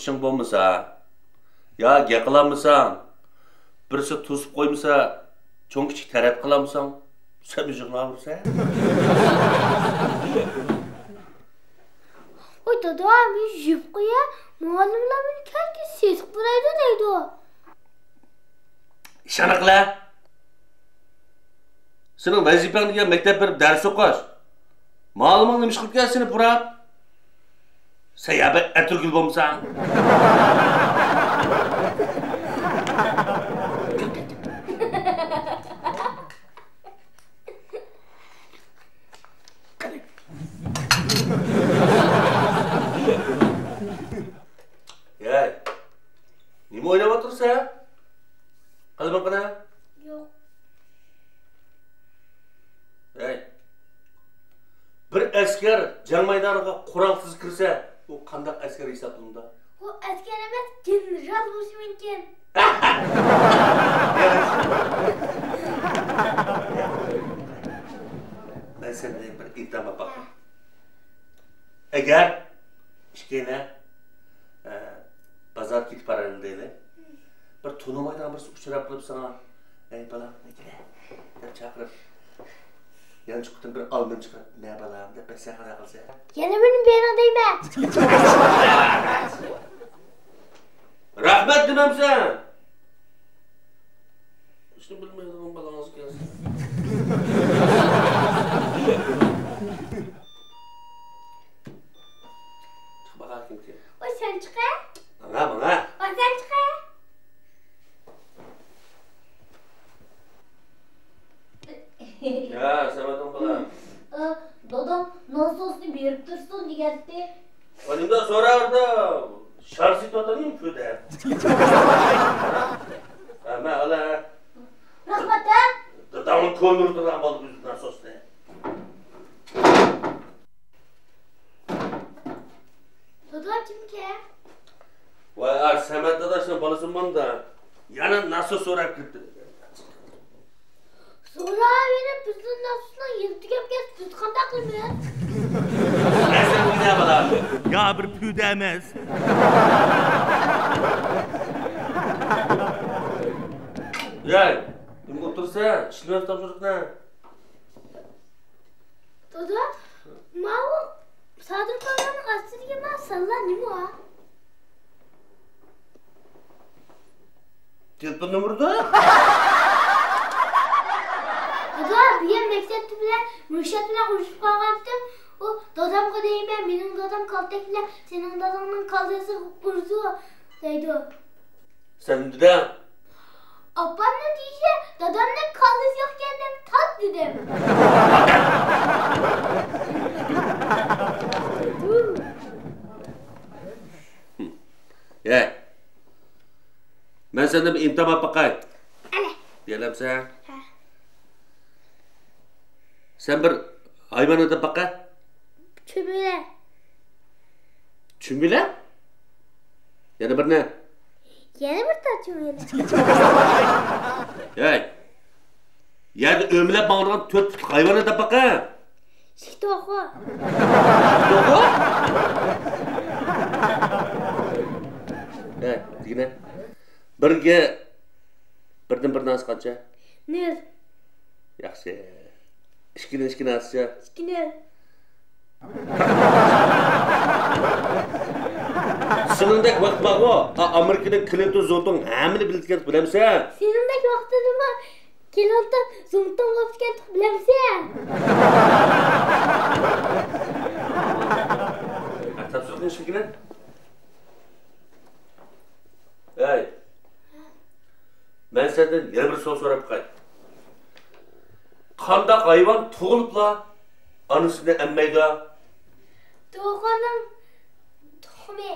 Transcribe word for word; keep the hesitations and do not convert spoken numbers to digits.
ئىشىڭ بولمىسا، يا گەپ قىلالمىساڭ، بىرسى توسۇپ قويمىسا، چوڭ-كىچىك تەرەت قىلالمىساڭ، سەن ئۆزۈڭ ئاغرىسەن. ۋاي دادا، مېنى يۇيۇپ قويە، مۇئەللىملەر مېنى كەلگۈسى سېتىق بۇرايدۇ دەيدۇ. ئىشانا قىلە. سېنىڭ ۋەزىپەڭ دېگەن مەكتەپ بېرىپ دەرس ئوقۇش. مۇئەللىمىڭ نېمە ئىش قىلىدىكەن سېنى پۇراپ؟ سەن يا بىر ئەتىرگۈل بولمىساڭ. ھەي، نېمە ئويناۋاتىرسەن؟ قەلىمىڭ قېنى؟ يوق. ھەي، بىر ئەسكەر جەڭ مەيدانىغا قورالسىز كىرسە، ئۇ قانداق ئەسكەر ھېسابلىنىدۇ؟ ئۇ ئەسكەر ئەمەس، گېنېرال بولۇشى مۇمكىن. مەن سەندىن بىر ئىمتىھان ئېلىپ باقاي. ئەگەر ئىككىيلەن، ئە، بازارغا كېتىپ بارايلى دەيلى. بىر تونۇمايدىغان بىرسى ئۇچراپ قېلىپ ساڭا، «ھەي بالام، ئەكېلە» دەپ چاقىرىپ، يانچۇقىدىن بىر ئالمىنى چىقىرىپ، «مە بالام» دەپ بەرسەڭ قانداق قىلىسەن؟ يەنە بىرنى بېرىڭ دەيمەن. رەھمەت دېمەمسەن؟ ئىشنى بىلمەيدىغان بالاڭىز ئىكەنسىز. چىق باقار كىمكەن. ۋاي سەن چىقە. ماڭا، ماڭا. ۋاي سەن چىقە. يا سەمەتنىڭ بالا. ئا، دادام ناسوسنى بېرىپ تۇرسۇن دېگەنتى. ئۇنىڭدا سوراۋەردى، شار سېتىۋاتامدۇ پۇ دەپ. ھە، مە ئالا. رەھمەت ھە. داداڭنى كۆندۈرىدىغان بولدى ئۆزى ناسوسنى. دادا كىمكەن؟ ۋاي ئا سەمەت داداشنىڭ بالىسى ماندا. يەنە ناسوس سوراپ كىرىپتۇ. سوراۋېرىپ، بىزنىڭ ناسوسنىڭ يىلى تۈگەپ كەتسە، بىز قانداق قىلىمىز؟ ئەسلى بۇ نە بالا؟ يا بىر پۈدە ئەمەس. ياي، نېمە ئولتۇرسەن؟ ئىشلىۋەر تاپشۇرۇقنى. دادا، ماۋۇ سادىر كاللانىڭ ئاستىدىكى ماۋۇ سانلار نېمە؟ تېلېفون نومۇرىدا؟ دادا، بۈگۈن مەكتەپتە بىلەن مۇرشەت بىلەن ئۇرۇشۇپ قالغانتىم. ئۇ دادامغا دەيمەن، مېنىڭ دادام كالتەك بىلەن سېنىڭ داداڭنىڭ كاللىسىغا ئۇردى دەيدۇ. سەن دېدىڭ؟ ئاپامنىڭ دېيىشى، دادامنىڭ كاللىسى يوقكەن دەپ تات دېدىم. يە، مەن سەندىن بىر ئىمتىھان ئېلىپ باقاي. ئەلە. بېرەلەمسەن؟ ھە. سەن بىر ھايۋان ئېيتىپ باقە. چۈمۈلە. چۈمۈلە؟ يەنە بىرنى. يەنە بىر تال چۈمۈلە. ھەي. يەردە ئۆمىلەپ ماڭىدىغان تۆت پۇتلۇق ھايۋان ئېيتىپ باقە. ئىككى توخۇ. ئىككى توخۇ؟ ھەي، دېگىنە. بىرگە بىردىن بىر دانىسى قانچە؟ نۆل. ياخشى. ئىككىدىن ئىككى دانىسىچە؟ ئىككى نۆل. سېنىڭدەك ۋاقىت بارغۇ؟ ئا، ئامېرىكىنىڭ كلىنتون زونتون ھەممىنى بىلىدىكەن، بىلەمسەن؟ سېنىڭدەك ۋاقتىدىمۇ كلىنتون زونتون بولۇپتىكەن، بىلەمسەن؟ ھە، تاپشۇرۇقنى ئىشلىگىنە. ھەي. مەن سەندىن يەنە بىر سوئال سوراپ باقاي. قانداق ھايۋان تۇغۇلۇپلا ئانىسىنى ئەممەيدۇ؟ توخۇنىڭ تۇخۇمى.